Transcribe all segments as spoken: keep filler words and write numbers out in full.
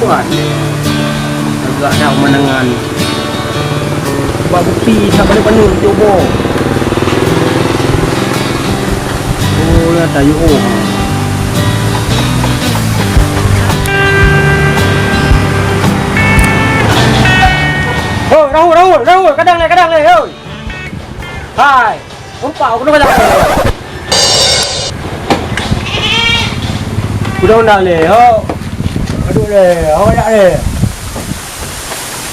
Kuat. Agak dah pemandangan. Buat bukti, tak boleh penuh, cuba. Oh, ya, tayo. Oh. Hoi, Rahul, Rahul, Rahul, kadang le, kadang le, hoi. Hai. Umpak, aku dah jalan. Udah, udah le, ho. Aduh le, ho, ya le.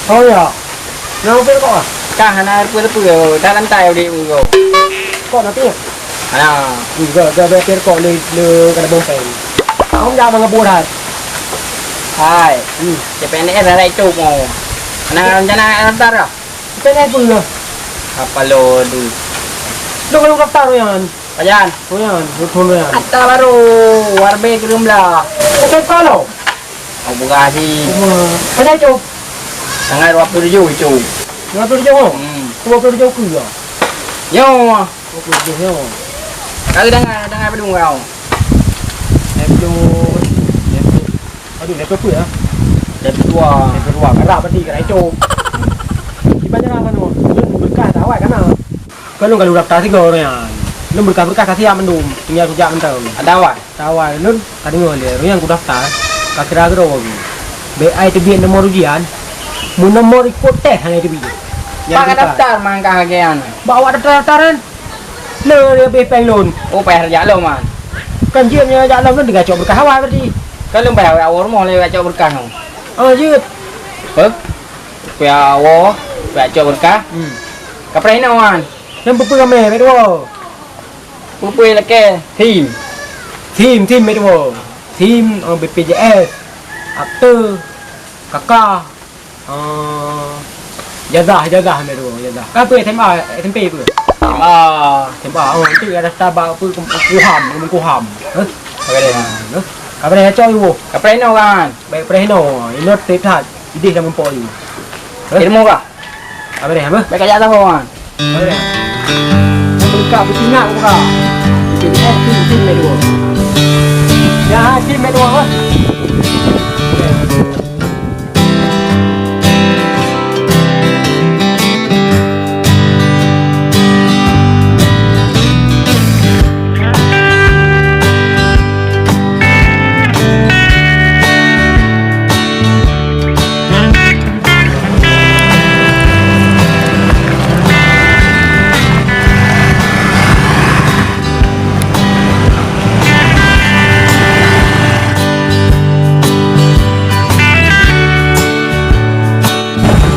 Ho, ya. Nah, apa kau? Kah, hana apa-apa, dah lantai udah kau. Kau nanti ya? Hana. Enggak, enggak, enggak, biar kau le, le, kada bompeng. Kau jangan mengebur, hai. Hai. Hmm. C P N S ada itu mau. Nah, rencana daftar dah? Kita ni apa dah? Apa lo tu? Dah kalau daftar, Yan. Pajan. Oh, Yan, betul, Yan. Ata baru, warbe kirim lah. Pakai kalau? Oh, bukan sih. Pakai itu? Tanggal dua puluh tujuh itu. Dua puluh tujuh, oh? Hmm. Dua puluh tujuh ke ya? Yo. Dua puluh tujuh, yo. Kau dengar, dengar apa dong kau? Level, level, aduh, level apa ya? Level dua. Level dua, karap berarti, karap itu. Di mana mana? Lôn berkah tak awak kana. Kalau kalau daftar tiga orang, lôn berkah-berkah kasih ya mendum, tinggal kerja mentang. Ada awak? Tawai lôn ka deungoe lé, ureueng nyang kudaftar ka kira keudroe geuh. Bèk ai teubiet nomor ujian, mun nomor ikot tes hana teubiet. Bak ka daftar man ka lagèe nyan. Bak awak daftar-daftar nyan. Le, le habéh péng lôn. Oh, payah jak lom man. Kan jeuet nyoe jak lom lôn tinggai cok beureukat awai berarti. Kan lôn payah jak woe rumoh lé jak cok beureukat nyoe. Oh, jeuet. Peuet? Payah woe, payah cok beureukat. Hmm. Kapreh inoe man. Nyan peue-peue ramé bèk tuwoe. Peue-peue lakèe? Sim. Sim, sim bèk tuwoe. Sim, eh, B P J S, akte, K K, eh, ijazah, ijazah bèk tuwoe, ijazah. Ka peue S M A, S M P peue? S M A. S M A, oh, nanti ada daftar bak peue, kuham, ilmu kuham. Hah? Ka preh. Hah? Ka preh cok iwoe. Ka preh inoe kan? Bèk preh inoe, inoe trép that. Idéh lam rumpok iwoe. Hah? Ilmu kah? Apa deh, apa? Bèk kajak tahu, man. Apa deh? Buka, buka, buka. Buka, buka, buka, buka, buka. Ya, tim dua, apa?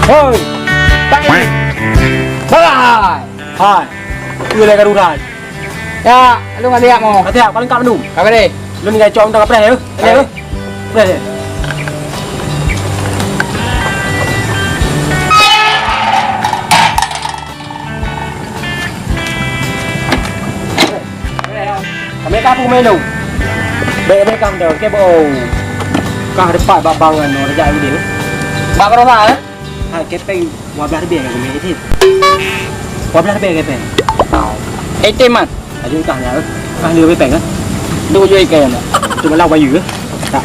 Hoi! Tangi! Hai! Hai! Peue lé ka rura? Ya, lôn ka siap mo. Ka siap, ka leungkap mandum. Ka beureh. Lôn tinggai cok mantong ka preh, ya. Ka preh, ya. Preh, ya. Kami ka peue menu? Bèk, bèk, kam dong, ke bo. Ka depan bak bangan, no, rejak udin. Bak Barosa, eh? Ha, kepeng dua belas ribèe ka keuneuk, Itin. Dua belas ribèe kepeng. Itin, man. Laju ikah nya, eh. Kah lheueh kepeng, eh. Duek jua ikah nya. Tu malam bayu, eh. Tak.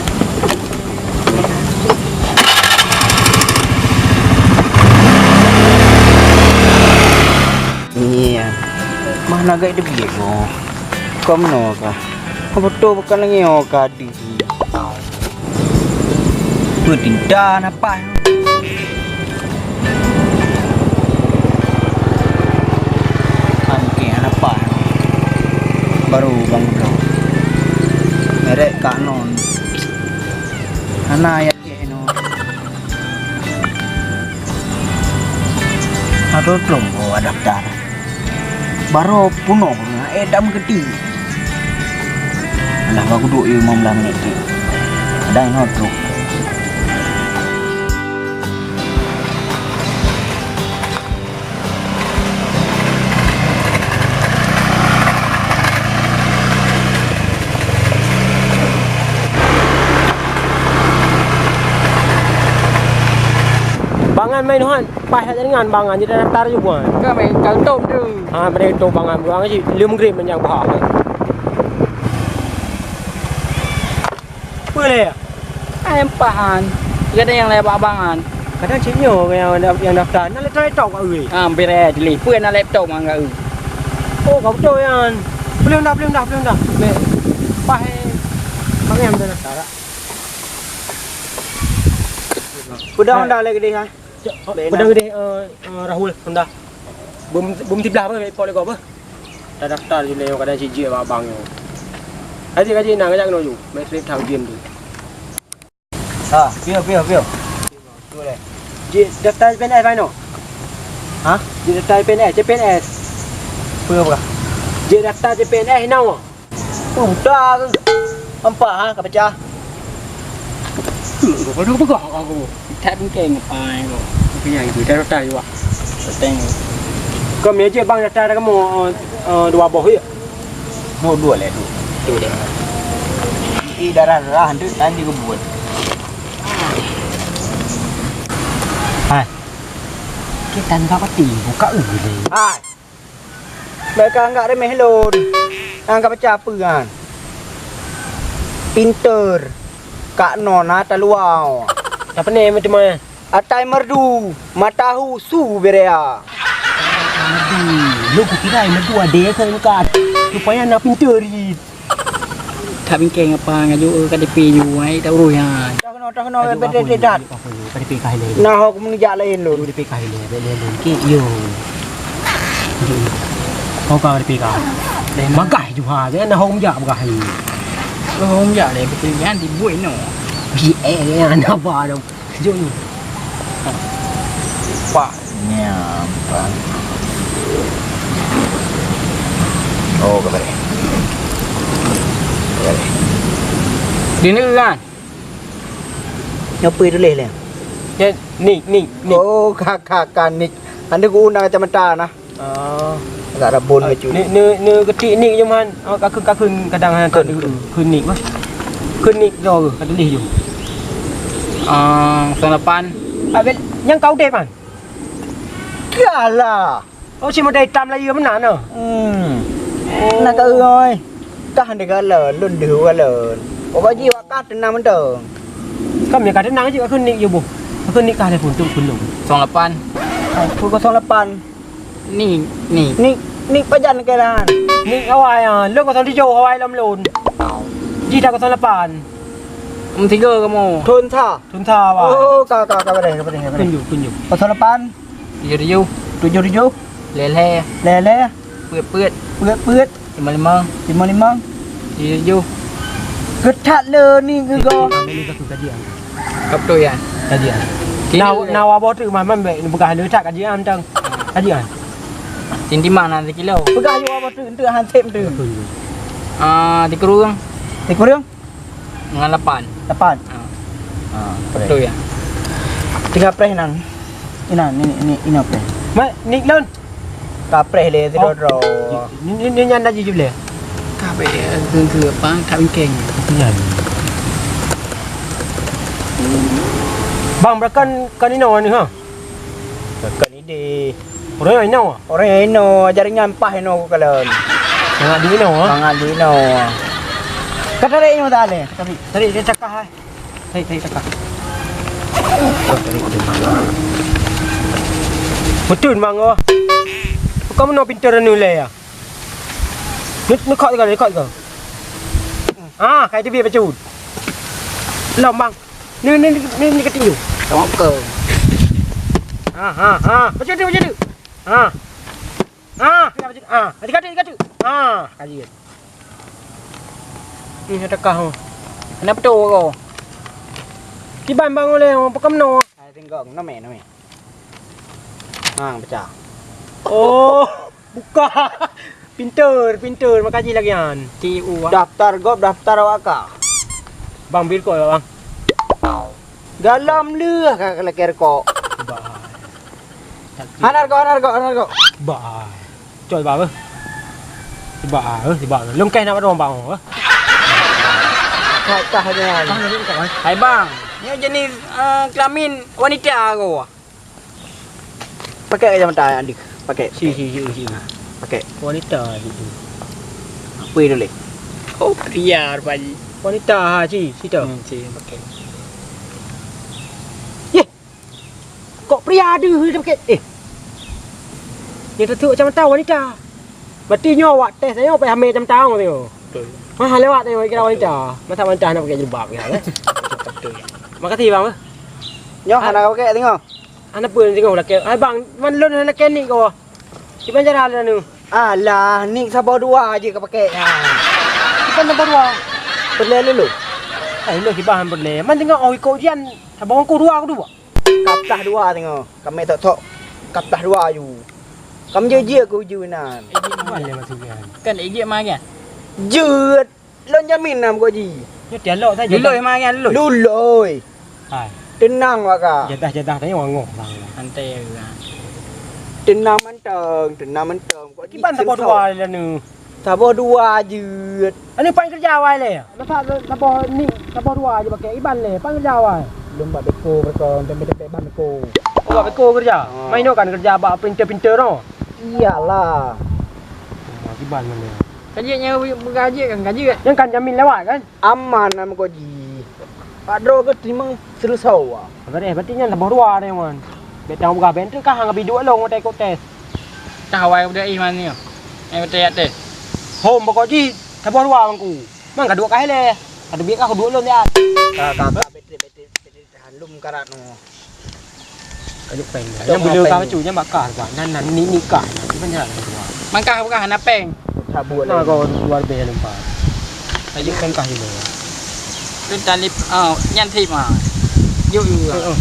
Iya. Mana gak debiet ko? Kom no kah? Apa tu bukan lagi oh kadi? Peutinta napas. Angke napas. Baru bang bloe. Merek Kak Non. Hana ya cek no. Aduh, belum bawa daftar. Baru punoh, eh, dah meukeudi. Alah, baru duek lima belas minit tu. Ada yang trok. Bangan main hot. Paih that jaringan, bang, jadi daftar ju buat. Ka main kaltom tu. Ha, main kaltom, bang, bang, cit lheueh meugrib meunyo bah. Peue lé? Ai, empahan. Kadang nyang lé abang-abang nyan. Kadang cit nyoe nyang, nyang daftar. Na laptop ka, ui. Ah, beres, Dili. Peue na laptop nyan ka, ui. Oh, ka beutôi nyan. Boleh dah, boleh dah, boleh dah. Bèk. Paih, eh. Pakai yang dah daftar, tak? Peudong dah lagi deh, ha? Cok, oh, peudong deh, eh, eh, Rahul, Honda. Bum, bum siblah apa, bèk po lego apa? Dah daftar je lé, kadang cit jeuet abang nyoe. Kaji, kaji, na, ngajak keunoe ju. Mèt trép that ujeuen tu. Ha, piôh, piôh, piôh. Jeuet daftar C P N S bainoe. Ha? Jeuet daftar C P N S, C P N S. Peue, peue? Jeuet daftar C P N S inoe. Peue buta keuh? Nampak, ha, ka pecah. Peue, peue, peue, peue, peue? That bingkeng apa ko? Bingkeng itu, dah daftar juga. Teng. Kau meja bang daftar kamu, eh, eh, dua boh ya? Dua, dua lé, dua. Dua lé. Ih, darah-darah tu tadi kebun. Hai. Kita enggak pati buka ulu. Hai. Mereka enggak remeh lôn. Enggak pecah apa kan? Pinter. Kak non ata luau. Apa ni, macam mana? Atai merdu, matahu su berea. Merdu, lo kukira merdu ada ke engkat. Supaya nak pinter rit. Tak bingkeng apa ngaju ka D P ju, ai tak urus ya. Dah kena, dah kena, beda, beda. Ka D P kah le. Nah, aku menijak lain lu. D P kah le, beda lu. Ki yo. Kau ka D P kah. Bagah ju ha, jangan dah hong jak bagah ni. Hong jak le, betul kan dibuat no. Bi eh, ya, nak apa dong? Jom ni. Pak. Nyan, Pak. Oh, kabaré. Kabaré. Di ni kan? Nyoe peue tuléh lé? Ya, nik, nik, nik. Oh, ka, ka, ka, nik. Anda guna kacamata nah. Oh. Agak rabon bacut. Ni, ni, ni ketik nik je man. Awak kakun, kakun kadang hana tak. Kun, kun. Kun nik bah. Kun nik tu, ka tuléh je. Ah, kosong lapan. Abel, nyang kau deh man. Kalah. Oh, si modai tam layu meunan noh. Hmm. Oh. Nak ka oi. Kah deh galon, lôn deuh galon. Oh, baji wak kah tenang mantong. Kami ka tenang je, aku nik je boh. Aku nik kah telepon tu, belum. Kosong lapan. Aku kosong lapan. Ni, ni. Ni, ni pajan ke lahan. Ni awai ah, lôn kosong tujuh awai lom lôn. Ji dah kosong lapan. Em tiga kamu. Thôn sa. Thôn sa awai. Oh, ka, ka, ka, boleh, boleh, boleh. Kunjuk, kunjuk. Kosong lapan. Tujuh tujuh. Tujuh tujuh. Lhèe lhèe. Lhèe lhèe. Peuet peuet. Peuet peuet. Lima lima. Lima lima. Tujuh tujuh. Geuthat le ni geugo. Ini ka kajian. Ka beutôi ya? Kajian. Sini na, dulu. Na waboh tu mah man bèk peugah le that kajian tang. Kajian. Sintimang na sikilo. Peugah yo waboh tu enteuk han sép tu. Ah, dikurung. Dikurung? Dengan lapan. Lapan? Ha. Ha, betul ya. Tiga preh nan. Ina, ni, ni, ina preh. Mak, nik lôn. Ka preh lé, sidroe-droe. Ni, ni, ni nyan dah jijib lé. Ka preh, eh, ke, ke, apa, ka bingkeng. Nyan. Bang, berakan kan inoe ni, ha? Berakan idéh. Orang yang inoe? Orang yang inoe, jaringan pah inoe ku kalon. Sangat duit inoe, ha? Sangat duit inoe. Ka tarék inoe tak lé? Tarék, tarék dia cakah, hai. Tarék, tarék cakah. Betul, Mang, oh. Kamu nak pintar anu lé ya? Ni, ni kau juga, ni kau juga. Ah, kayak dia bacut. Lom, Bang. Ni, ni, ni, ni, ni ketinju. Tengok ke? Ha, ha, ha. Macam tu, macam tu. Ha. Ha, macam tu. Ha, macam tu, macam tu. Ha, kaji. Ni ada kah. Kenapa tu kau? Kiban bang oleh orang pekamno. Hai, tengok, nama, nama. Ha, pecah. Oh, buka. Pintar, pintar, makasih lagi an. Ti u. Daftar gob, daftar awak ka. Bang, bil kau, Bang. Galam leuh ka lakèe rukok. Bah. Hana rukok, hana rukok, hana rukok. Bah. Coy, bah, eh. Bah, eh, bah. Lungkeh nak pada orang bang, eh. Hai, kah ni, hai. Hai, bang. Ni jenis, eh, kelamin wanita ke? Pakai kacamata, adik. Pakai. Si, si, si, si. Pakai. Wanita itu. Apa itu, Lek? Oh, pria rupanya. Wanita, ha, si, situ. Hmm, si, pakai. Pia deuh dia pakai. Eh. Nyoe tatuek macam mata wanita. Berarti nyoe awak tes nyoe payah hamil macam mata orang tengok. Betul. Ha, lewat tengok kira wanita. Masa wanita nak pakai jilbab kira, eh. Betul. Makasih bang. Nyoe hana pakai tengok. Hana pun tengok laki. Hai bang, man lôn hana keuneuk kau. Kiban cara lôn tu. Alah, ni saboh dua je ka pakai. Ha. Kiban saboh dua. Peureulèe lôn. Hai, lôn kiban peureulèe. Man tengok oh ikok ujian, saboh bangku dua aku dua. Kaplah dua tengok. Kami tok-tok. Kaplah dua ju. Kam jeuet-jeuet keu uju nan. Ijek mana maksudnya? Kan ijek mana? Jeuet. Lôn jamin nam kok ji. Nyoe tialok saja. Luloi mana luloi? Luloi. Hai. Tenang wak ka. Jadah-jadah tanya wangoh bang. Santai ya. Tenang mantong, tenang mantong. Kok ji. Kiban saboh dua lanu. Saboh dua jeuet. Anu paling kerja awai leh. Masa saboh ni, saboh dua je pakai iban leh, paling kerja awai. Lôn bak beko beureukoh, tempe-tempe ban beko. Oh, bak beko kerja? Ah. Main kan kerja bak printer-printer tu? Iyalah. Oh, kiban mana? Kajik nyang beugajik kan kajik kan? Yang kan jamin lewat kan? Aman nama kau ji. Pak Dro ke timang selusau ah. Bereh, berarti nyan saboh dua ni man. Betang buka bentuk kah ngabiduk long utai kok tes. Tah awai udah ih man ni. Eh, betul ya teh. Hom pokok ji saboh dua bangku. Mang ka dua kali leh. Ada biar kah dua lon ya. Ka ka ka betul betul betul tahan lum karat no. Kayu peng. Yang beliau kah cu nya bakar kan. Nan nan ni ni kah. Itu kan jalan keluar. Mangkah bukan hana peng. Tabuk lah. Kau luar biasa lupa. Kayu peng kah juga. Tu talip ah nyan tip ah. Yuk yuk.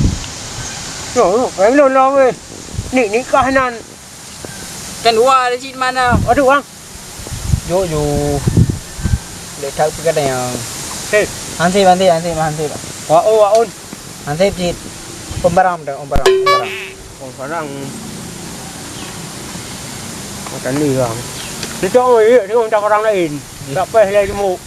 Yo, yo, peng lo lo weh. Ni ni kah nan. Kan dua ada cit mana? Aduh, bang. Jok, jok. Lek tak pegadaian. Hei. Hansip, hansip, hansip, hansip. Wa, oh, wa, un. Hansip cit. Pembarang dah, pembarang, pembarang. Oh, barang. Makan ni, bang. Dia tak mau, dia tengok minta orang lain. Tak payah lah jemuk.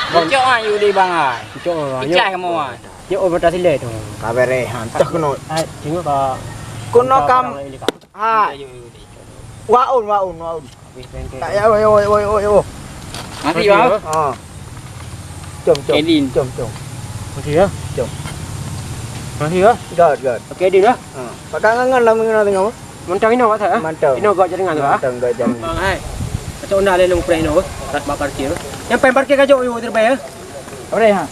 Bocok ah, you di bang ai. Bocok ah, bang. Pecah kamu ah. Yo, oh, mata silai tu. Ka bereh, ha, tah keunoe. Hai, tengok ka. Keunoe kam. Hai. Waun, waun, waun. Tak ya, oi, oi, oi, oi, oi. Masih, bang? Ha. Jom, jom. Kedin. Jom, jom. Masih ya? Jom. Masih ya? Gad, gad. Okey, Din, ya? Ha. Pakai ngan-ngan lah mengenal tengok. Mantang ino, Pak, ha? Mantang. Ino gak jaringan, Pak. Mantang gak jaringan. Bang, hai. Kacau unda lain yang pernah ino, rat bak parkir. Yang paling parkir kacau, yuk, terbaik, ya? Apa dia, ha?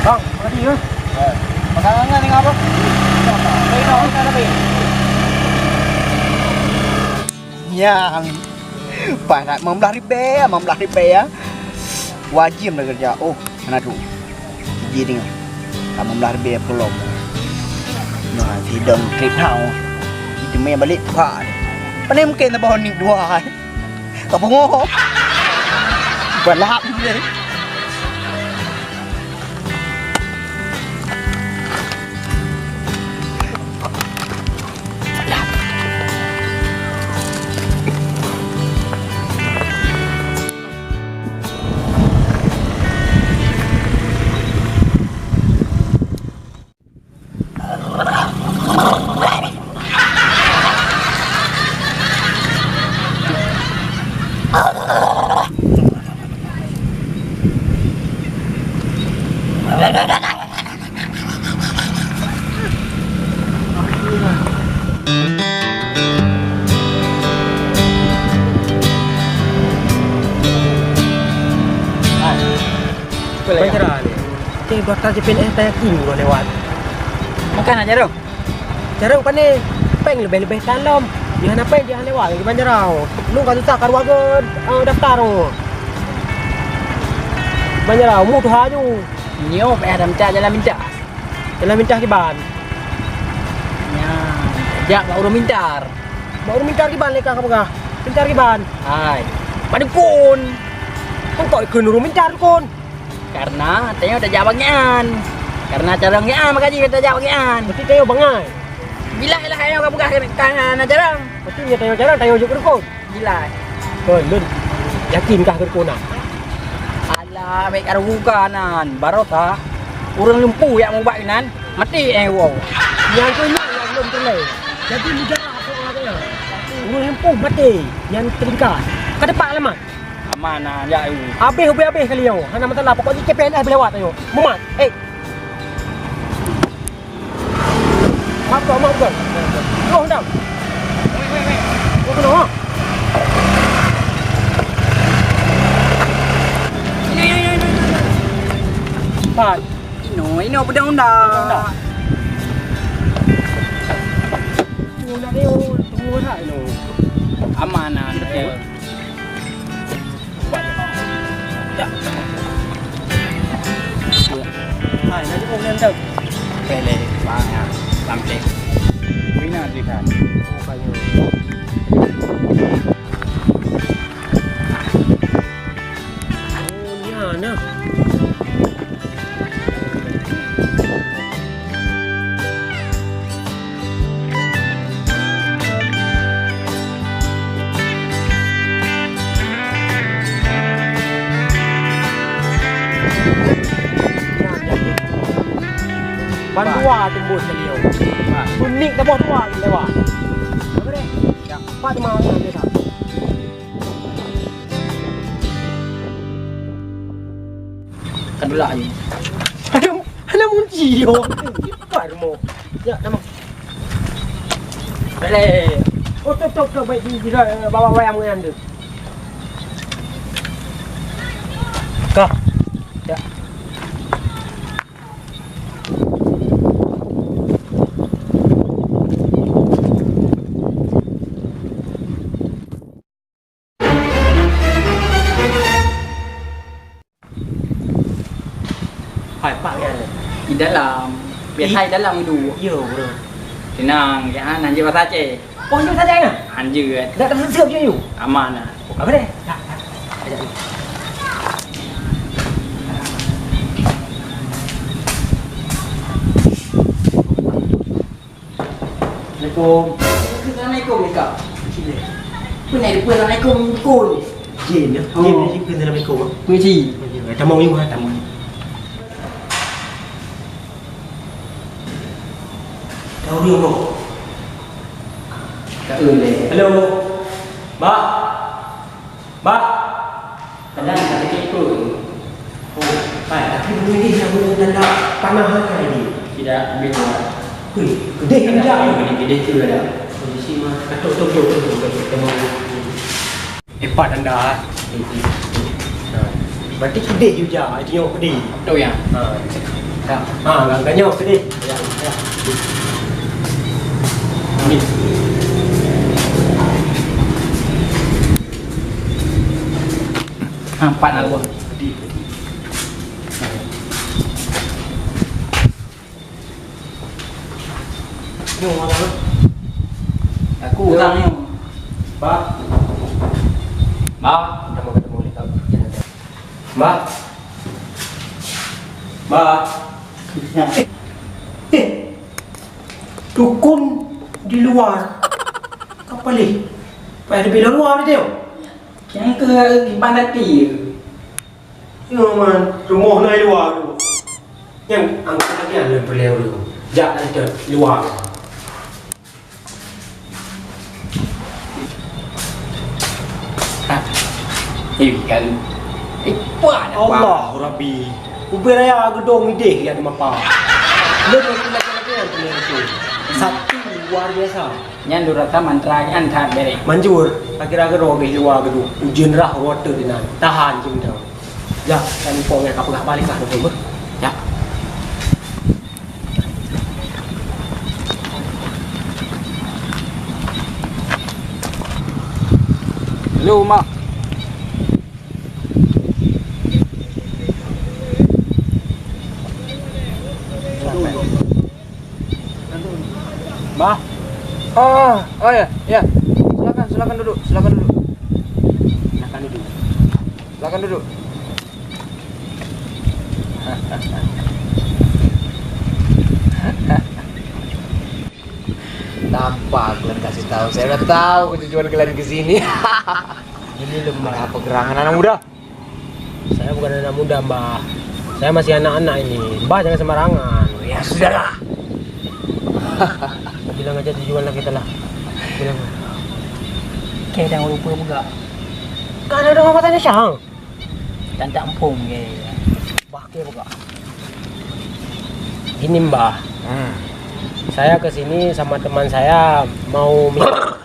Bang, tadi ya? Pasangan dengan apa? Tengok, tengok, tengok. Nyang. Pakat lima belas ribèe, lima belas ribèe ya. Wajib dah kerja. Oh, anak tu. Ji tengok. Lima belas ribèe pulang. Nah, sidang trip now. Itu main balik pak. Pandai mungkin tambah ni dua. Ka pungo. Balap je. Hai. Apa lagi? Penjara ni. Okey, gua tak jepit eh, tak yakin gua lewat. Makan aja dong. Jarang pane, peng leubeh-leubeh tan lom. Nyan hana peng, nyan hana lewat lagi ban jarau. Lôn ka susah karu agam, eh, daftar tu. Ban jarau, mu tuha ju. Nyoe payah dah mita jalan minta. Jalan minta kiban. Nyan, jak bak ureueng mintar. Bak ureueng mintar kiban lé ka peugah. Mintar kiban. Hai. Bak dukun. Kan kok ikheun ureueng mintar dukun. Karena tanyoe tajak bak nyan. Karena carông nyan, maka jih tajak bak nyan. Berarti tanyoe bangai. Bila lah ayah ka peugah ka na carông. Berarti nyoe tanyoe carông, tanyoe jok keu dukon. Bila. Hoi, lôn yakin kah keu dukon nah? Alah, bèk karu buka nan. Barosa ureueng lumpuh jak mubat nan, maté eh woe. Nyang keu nyan nyang lôn peureulèe. Jadi mujarah apa orang kata? Ureueng lumpuh maté nyang teuringkas. Ka tepak alamat. Aman na, jak. Habéh ubé habéh kali nyoe. Hana masalah, pokok jih C P N S beulewat ayo. Mumat. Eh. Maaf kau, maaf kau. Loh dah. Kau kena ha. Pat. Ino, ino pedang undang. Tunggu nak dia, tunggu nak ino. Aman na, betul. Hai, nak jemput dia, betul. Boleh, bang, ya. Sampai. Mina tulisan. Oh, banyak. Oh, ni ha, nah. Ban dua tembus tadi tu. Kuning taboh dua lewat. Apa deh? Empat lima orang dia tak. Kadulak ni. Aduh, hana munci yo. Cepat mo. Ya, nama. Balik. Oh, tok, tok, tok, baik di, di, bawa wayang dengan tu. Kah. Ya. Hai, Pak, ya, le. Di dalam. Biasa di dalam duduk. Iya, bro. Tenang, ya, hanjeuet bahasa Aceh. Oh, hanjeuet bahasa Aceh, ya? Hanjeuet. Dah, dah siap je, yuk. Aman, ah. Oh, apa deh? Dah, dah. Ajak ni. Assalamualaikum. Assalamualaikum, Ika. Sini. Apa nak lupa assalamualaikum, Ika ni? Jin, ya? Oh. Jin, jin, assalamualaikum. Apa cik? Tamu ni, mah, tamu ni. Tahu dia, bro. Tak boleh. Halo. Mbak. Bah. Kadang tak ada ikut. Oh, hai, tapi bunyi ni yang bunyi tanda panah kan ini? Tidak, ambil keluar. Hui, gedeh kan tak? Yang gedeh tu ada. Kondisi mah, katuk, tuk, tuk, tuk, tuk, tuk, tuk, tuk. Empat tanda. Ha. Berarti gedeh juga, itu yang pedih. Betul ya? Ha. Ya. Ha, langkahnya pedih. Ya, ya. Ni. Ha, empat nak buah. Nyoe malam. Aku orang ni. Ba. Ba. Ketemu, ketemu ni tau. Ba. Ba. Eh. Eh. Dukun di luar. Kapal ni. Payah di luar dia. Yang ke di Bandar Kecil. Nyoe man, rumoh na i luwa tu. Nyang angkat lagi aneuk peureulée ureueng. Jak laju i luwa. Eh, kan. Eh, puah dah, puah. Allah Rabbi. Ubé raya geudong idéh ya di mapa. Lôn lagi lagi lagi yang punya itu. Sakti luar biasa. Nyan lôn rasa mantra nyan that bereh. Manjur, akhé-akhé roh geuh luwa geuduek. Ujeuen rah roh teuh dinan. Tahan cit mantong. Jak, dan po meukapeugah balik lah, Teungku. Jak. Halo, Mak. Bah. Oh, oh, oh, ya, ya. Silakan, silakan duduk, silakan duduk. Silakan duduk. Silakan duduk. Tanpa kalian kasih tahu, saya udah tahu tujuan kalian ke sini. Ini lemah. Ada apa gerangan anak muda? Saya bukan anak muda, Mbah. Saya masih anak-anak ini. Mbah jangan sembarangan. Ya sudahlah. Bilang aja tujuan lah kita lah. Bilang. Kèe dan rupa peugah. Ka na deungoe mata ni, Syang? Dan tak empung ke. Bah, kèe peugah. Gini, Mbah. Hmm. Saya ke sini sama teman saya mau minta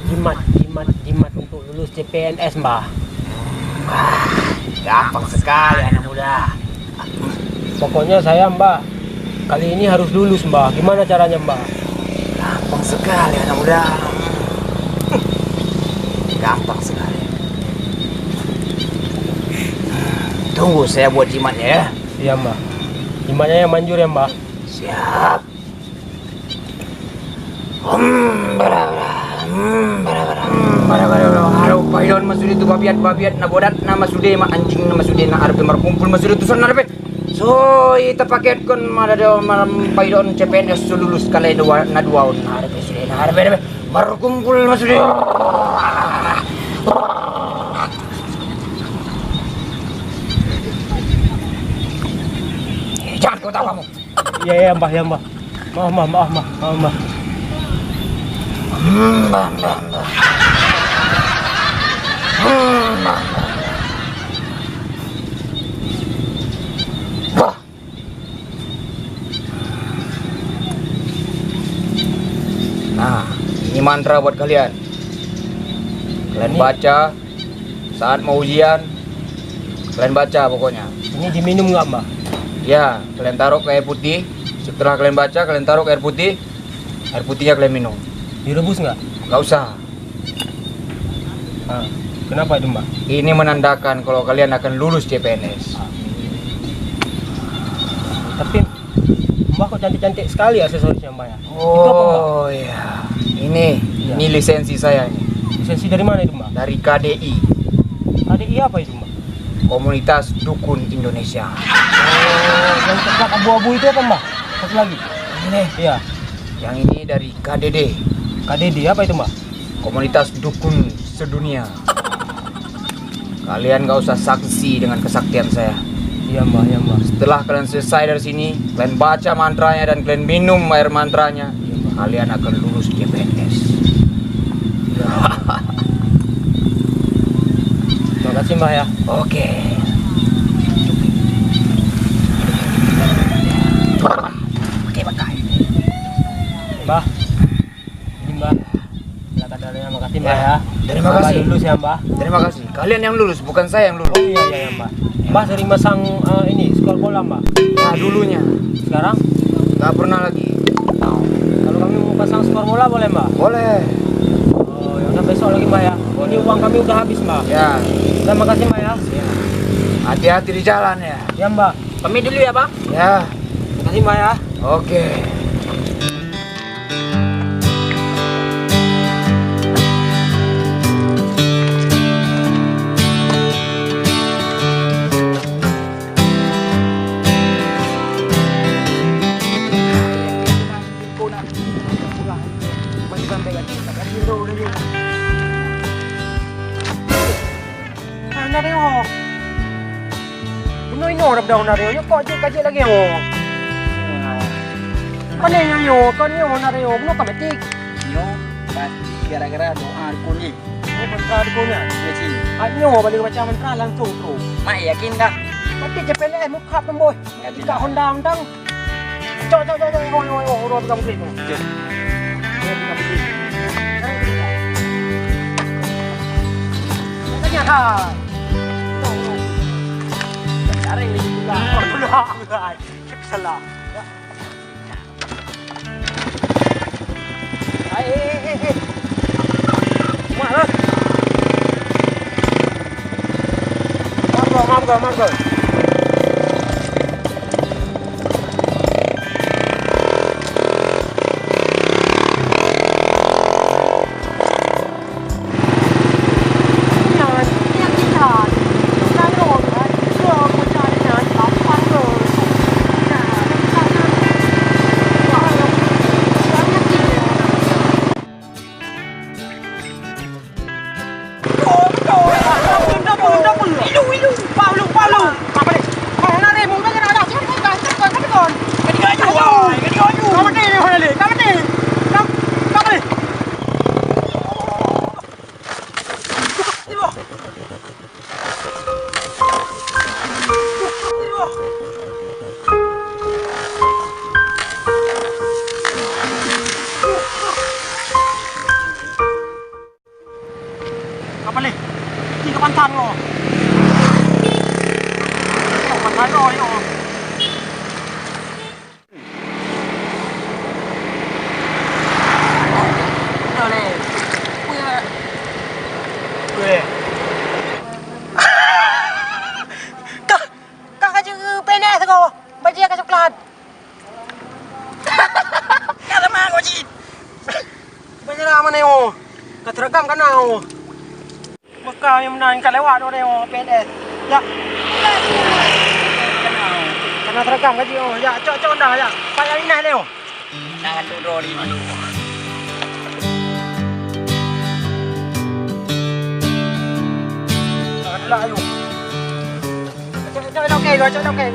jimat, jimat, jimat untuk lulus C P N S, Mbah. Ah, gampang sekali, anak muda. Pokoknya saya, Mbah, kali ini harus lulus, Mbah. Gimana caranya, Mbah? Gampang sekali, anak muda. Gampang sekali. Tunggu saya buat jimatnya, ya. Iya, Mbah. Jimatnya yang manjur, ya, Mbah. Siap. Hmm, bara, bara, hmm, bara, bara, hmm, bara, bara, bara. Aduh, pailon masude tu babiat, babiat, na bodat, na masude, ma anjing, na masude, na arepe markumpul masude tu sana arepe. Soi, tapakét kon madada malam pailon C P N S lulus kalai dua, na dua on, na arepe sude, na arepe, arepe. Markumpul masude. Jangan kau tahu kamu. Iya, iya, Mbah, ya, Mbah. Maaf, Mbah, maaf, Mbah, maaf, Mbah. Hmm, Mbah, Mbah, Mbah. Hmm, Mbah, Mbah, Mbah. Wah. Nah, ini mantra buat kalian. Kalian baca. Saat mau ujian, kalian baca pokoknya. Ini diminum nggak, Mbah? Ya, kalian taruh ke air putih. Setelah kalian baca, kalian taruh ke air putih. Air putihnya kalian minum. Direbus nggak? Nggak usah. Ah, kenapa itu, Mbah? Ini menandakan kalau kalian akan lulus C P N S. Ah. Tapi Mbah kok cantik-cantik sekali aksesorisnya, Mbah, ya? Itu apa, Mbah? Oh, iya. Ini, iya, ini lisensi saya ini. Lisensi dari mana itu, Mbah? Dari K D I. K D I apa itu, Mbah? Komunitas Dukun Indonesia. Oh, yang coklat abu-abu itu apa, Mbah? Satu lagi. Ini. Iya. Yang ini dari K D D. K D D apa itu, Mbah? Komunitas Dukun Sedunia. Kalian gak usah saksi dengan kesaktian saya. Iya, Mbah, iya, Mbah. Setelah kalian selesai dari sini, kalian baca mantranya dan kalian minum air mantranya, iya, Mbah, kalian akan lulus C P N S. Iya. Makasih, Mbah, ya. Oke. Oke, pakai. Mbah. Ini, Mbah. Silakan, makasih, Mbah, ya. Terima kasih. Mbah lulus ya, Mbah. Terima kasih. Kalian yang lulus, bukan saya yang lulus. Oh, iya, iya, iya, Mbah. Mbah sering masang, eh, ini, skor bola, Mbah? Ya, dulunya. Sekarang? Nggak pernah lagi. Kalau kami mau pasang skor bola, boleh, Mbah? Boleh. Oh, ya udah, besok lagi, Mbah, ya. Ini uang kami udah habis, Mbah. Ya. Udah, makasih, Mbah, ya. Ya. Hati-hati di jalan, ya. Ya, Mbah. Pamit dulu ya, Bang. Ya. Makasih, Mbah, ya. Oke. Hana teuh. Bunoe inoe dap daun nare nyoe kok jeuet ka jeuet lagèe nyoe. Pane nyoe, nyoe kon nyoe nare nyoe, bunoe ka matik. Nyoe pasti gara-gara doa dukun jih. Oh, mantra dukun nyan? Ya, Ci. Ah, nyoe balik baca mantra langsung terus. Mak yakin dah? Matik C P N S muka tembus. Yakin dah? Honda undang. Cok, cok, cok, cok, oi, oi, oi, uroe tiga puluh ribu. Oke. Uroe tiga puluh ribu. Tanya, ha. Cari lagi juga. Oh, udah, udah. Cek salah. Hai, eh, eh, eh, eh. Mak, lah. Maaf, Bang, maaf, Bang, maaf, Bang. Tan nyoe. Nyoe, masa nyoe, nyoe. Nyoe lé. Weh. Weh. Kah, kah ka jeuet P N S ko. Bajèe ka coklat. Ka sama ko cit. Bajèe mana yo? Ka terekam kana yo? Meuka nyang meunan ka lewat dua nyoe P N S. Ya. Kana terekam ka jih oh. Ya, cok cok dah ya. Payah inah lé oh. Nah, tu dua lima. Lah ayo. Cok cok oke, cok oke.